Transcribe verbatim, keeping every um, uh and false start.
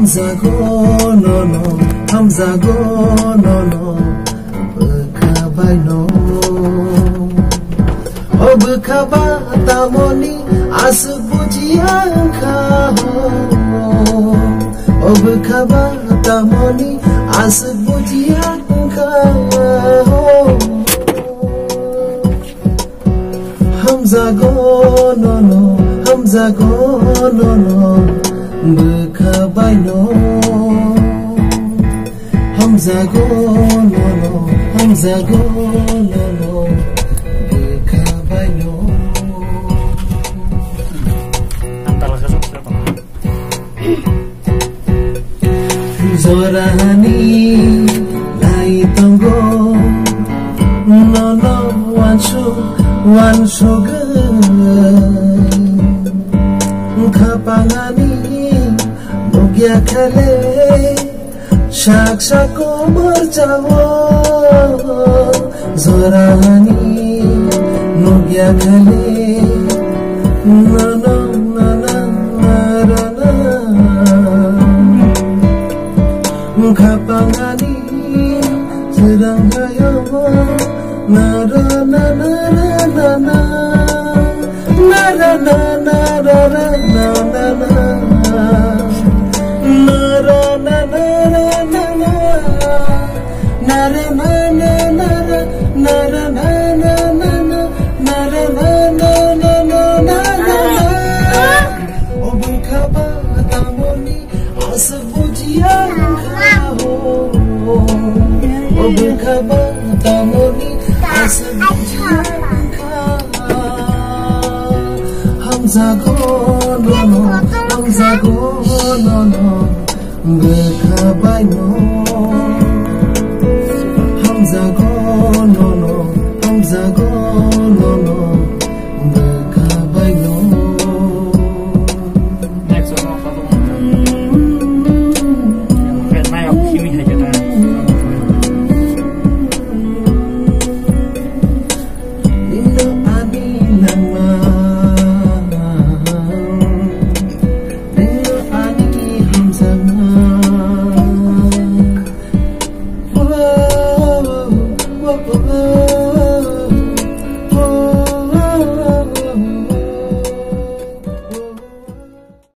Hamjago nono, hamjago nono, bwkha baino. O bwkha ba tamoni aswk bujiya wngkha ho. O bwkha ba tamoni aswk bujiya wngkha ho. Hamjago nono, hamjago nono, bwkha baino. Hamjago nono, hamjago nono, bwkha baino. Jorani lai tongo, nono wansuk, wansugwi. Khapangani nukya khale, sak sak komor chawo. Jorani nukya khale, nono, nono, nono, nono. Khapangani swrang hayo, nara, nara, nara, nara. Nara, nara, nara, nara, nara. Nara, nara, nara, nara. Nara, nara, nara, nara, nara, nara. Nara, nara, nara, nara, nara. O bwkha ba tamoni aswk bujiya wngkha ho. O bwkha ba tamoni aswk bujiya wngkha. Hamjago nono, hamjago nono, bwkha baino.